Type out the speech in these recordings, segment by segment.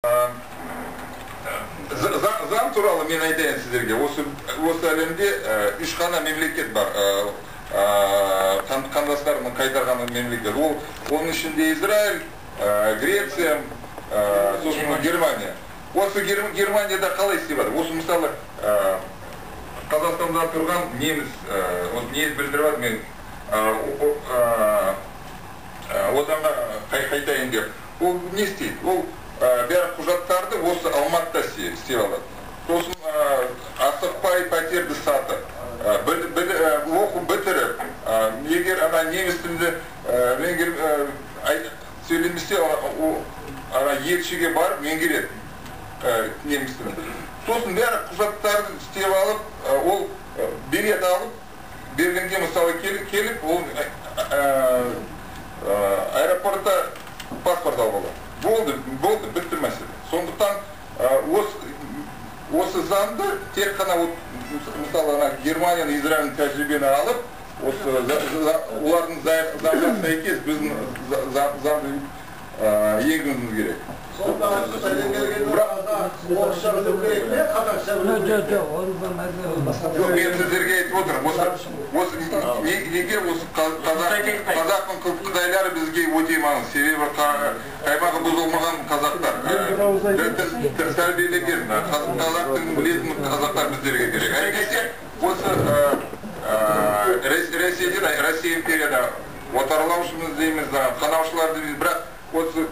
Заң туралы мен айтайын сіздерге. Осы әлемде үш қана мемлекет бар. Қандастарын қайтарған мемлекет. Ол оның ішінде Израиль, Греция, сосын Германия. Осы Германияда қалай істеп жатыр? Осы мысалы Қазақстанда тұрған неміс, осы ниет білдіріп жатыр, мен отанға қайтайын деп. Ол не істейді? Ол бәрі құжаттарды осы Алматыда істеп алады. Сосын асықпай пәтерді сатып, оқу бітіріп, егер ана неміс тілінде сөйлемесе, ана елшіге барып меңгереді неміс тілін. Сосын бәрі құжаттарды істеп алып, ол билет алып, Берлинге мысалы келіп, ол аэропортта паспорт алып алады. Болды, болды, бітті мәселе. Сондықтан осы заңды тек қана мысалы ана Германияның, Израильдің тәжірибені алып, осы олардың заңға сәйкес біздің заңды енгізуіміз керек. Орысша білу керек пе, қазақша білу керек пе? Жоқ, мен сіздерге айтып отырмын. Осы неге осы қазақтың қытайлары бізге өте маңызды. Себебі қаймағы бұзылмаған қазақтар. Тәрбиеленген қазақ тілін білетін қазақтар біздерге керек. Әйтпесе осы Ресейден, Россия империяда отарлаушымыз дейміз, қанаушылар дейміз, бірақ осы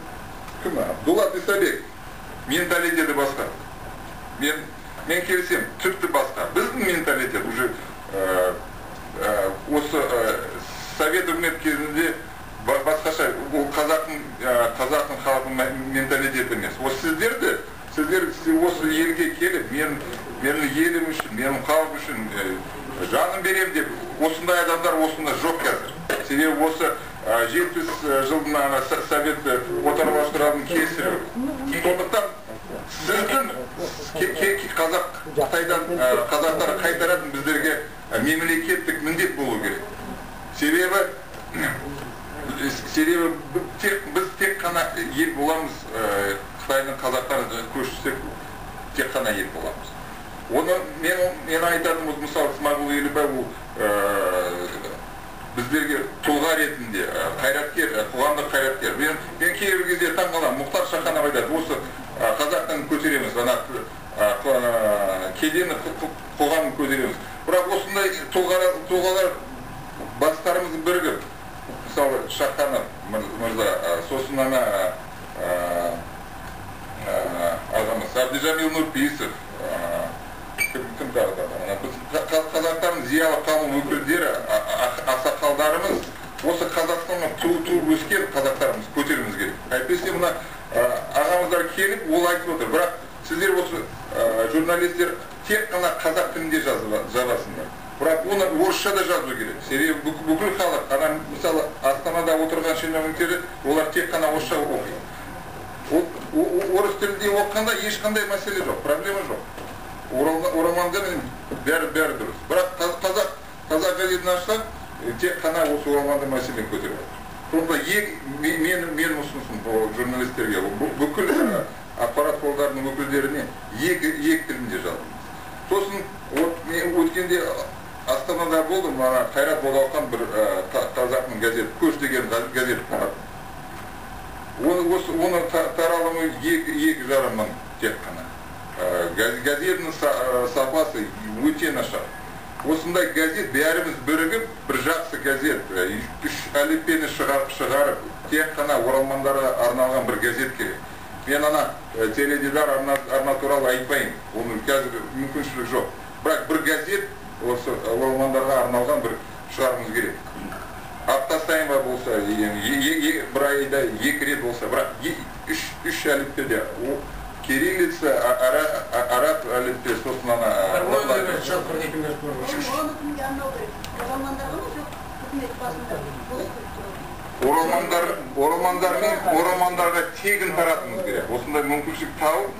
кім? Дулат Исабек менталитеті басқа. Мен келісемін, тіпті басқа. Біздің менталитет уже осы совет үкімет кезінде басқаша, ол қазақтың халқының менталитеті емес. Осы сіздер осы елге келіп, менің елім үшін, менің халқым үшін жаным берем деп, осындай адамдар осында жоқ қазір. Себебі осы 70 жылдың ана совет отарлаушылардың кесірі. Сондықтан сіздің қазақ Қытайдан қазақтар қайтаратын біздерге мемлекеттік міндет болу керек. Себебі біз тек қана ел боламыз, Қытайдың қазақтарын көшірсек тек қана ел боламыз. Оны мен айтатыным, мысалы Смағұл Елубай ол біздерге тұлға ретінде, қайраткер, қоғамдық қайраткер. Мен кейбір кезде таңғаламын, Мұхтар Шаханов айтады, осы қазақтың көтереміз, ана кедені қоғамын көтереміз. Бірақ осындай тұлғалар бастарымыз бірігіп, мысалы Шаханов мырза, сосын ана ағамыз Әбдіжамил Нұрпейісов, кім тағы да бар? Біз қазақтардың зиялы қауым өкілдері, ақсақалдарымыз осы Қазақстанға туып өскен қазақтарымыз көтеруіміз керек. Әйтпесе мына ағамыздар келіп ол айтып отыр. Бірақ сіздер осы журналистер тек қана қазақ тілінде жазасыңдар. Бірақ оны орысша да жазу керек. Себебі бүкіл халық, ана мысалы Астанада отырған шенеуніктер, олар тек қана орысша оқиды. Орыс тілінде оқығанда ешқандай мәселе жоқ, проблема жоқ. Оралмандармен бәрі дұрыс. Бірақ қазақ газетін ашсақ, тек қана осы оралмандар мәселені көтеріп жатыр. Сондықтан менің ұсынысым журналистерге, бүкіл ақпарат құралдарының өкілдеріне екі тілінде жазыңыз. Сосын өткенде Астанада болдым, ана Қайрат Болаухан бір қазақтың газеті, Көш деген газет таратты. Оны таралымы 2,5 мың тек қана. Газетінің сапасы өте нашар. Осындай газет бәріміз бірігіп, бір жақсы газет, үш әліппені шығарып, тек қана оралмандарға арналған бір газет керек. Мен ана теледидар арна туралы айтпаймын, оның қазір мүмкіншілік жоқ. Бірақ бір газет осы оралмандарға арналған бір шығаруымыз керек. Апта сайын ба болса, бір айда 2 рет болса, бірақ үш әліппеде кириллица, араб әліппе, сосын ана... Оралмандарға тегін таратуымыз керек. Осындай мүмкіншілік тауып,